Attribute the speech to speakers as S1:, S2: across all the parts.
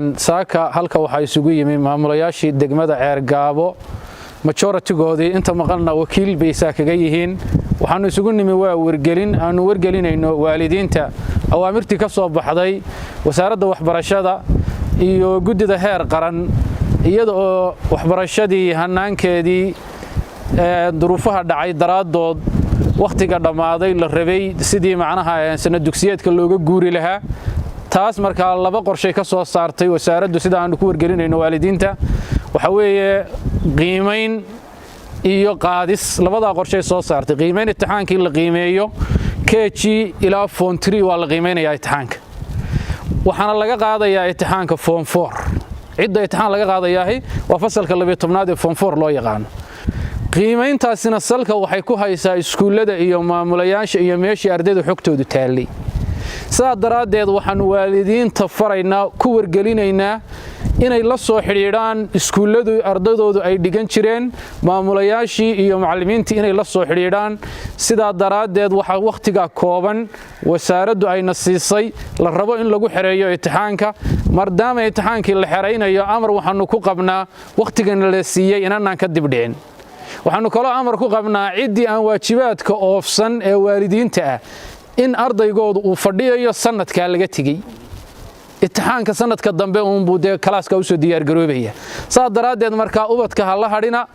S1: Saaka halka waxaa isugu yimi maamulayaashii degmada Ceergaabo majority-goodii, inta maqalna wakiil bay saa kaga yihiin. Waxaannu isugu nimi waa wargelin aanu wargelinayno waalidiinta awaamirtii ka soo baxday Wasaaradda Waxbarashada iyo guddida heer qaran, iyada oo waxbarashadii hannaankeedii duruufaha dhacay daraaddood wakhtiga dhammaaday la rabay sidii macnaha sanad dugsiyeedka looga guuri lahaa. Taas markaa laba qorshay ka soo saartay wasaaraddu. Sida aanu ku wargelinayno waalidiinta, waxaa weeye qiimayn iyo qaadis. Labadaa qorshay soo saartay: qiimayn imtixaankii la qiimeeyo, KG ilaa form 3 waa la qiimaynayaa imtixaanka, waxaana laga qaadayaa imtixaanka form 4. Cidda imtixaan laga qaadayaahi waa fasalka 12aad ee form 4 loo yaqaano. Qiimayntaasina salka waxay ku haysaa iskuullada iyo maamulayaasha iyo meeshii ardayda xogtoodu taallay. Sidaa daraaddeed waxaannu waalidiinta faraynaa, ku wargelinaynaa inay la soo xidhiidhaan iskuulladu ardaydoodu ay dhigan jireen, maamulayaashii iyo macallimiintii inay la soo xidhiidhaan. Sidaa daraaddeed waxaa wakhtigaa kooban wasaaraddu ayna siisay la rabo in lagu xereeyo imtixaanka. Maadaama imtixaankii la xeraynayo, amar waxaannu ku qabnaa wakhtigana la siiyey inanaan ka dibdhicin. Waxaannu kaloo amar ku qabnaa ciddii aan waajibaadka oofsan ee waalidiinta ah in ardaygoodu uu fadhiyayo sanadkaa laga tegey, imtixaanka sanadka dambe uunbuu dee class-ka usoo diyaargaroobaya. Saas daraaddeed markaa ubadka ha la hadhina,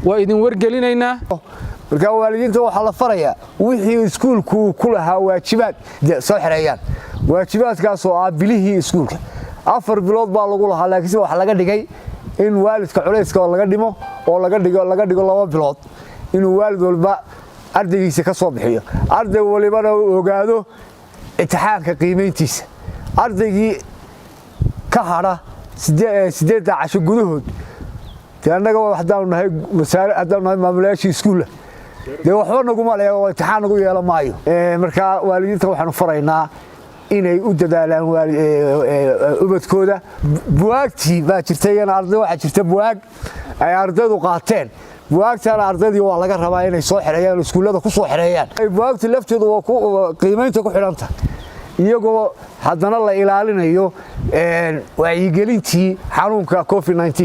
S1: waa idin wargelinaynaa.
S2: Markaa waalidiinta waxaa la farayaa wixii iskuulku uu ku lahaa waajibaad soo xereeyaan, waajibaadkaasoo ah bilihii iskuulka. 4 bilood baa lagu lahaa, laakiinse waxaa laga dhigay in waalidka culayska oo laga dhimo oo laga dhigo 2 bilood, inuu waalid walba ardaygiisa ka soo bixiyo, arday walibana uu ogaado imtixaanka qiimayntiisa. Ardaygii ka hadha 8da casho gudahood, dee annaga haddaanu nahay wasaare, haddaanu nahay maamulayaashii iskuulla, dee waxba naguma le oo imtixaan nagu yeelo maayo. Markaa waalidiinta waxaanu faraynaa inay u dadaalaan ubadkooda. Buwaagtii baa jirta iyana, arday waxaa jirta buwaag ay ardaydu qaateen. Buwaagtana ardaydii waa laga rabaa inay soo xereeyaan, iskuullada ku soo xereeyaan. Buwaagta lafteedu waa qiimaynta ku xidhanta, iyagoo haddana la ilaalinayo wacyigelintii xanuunka COVID-19.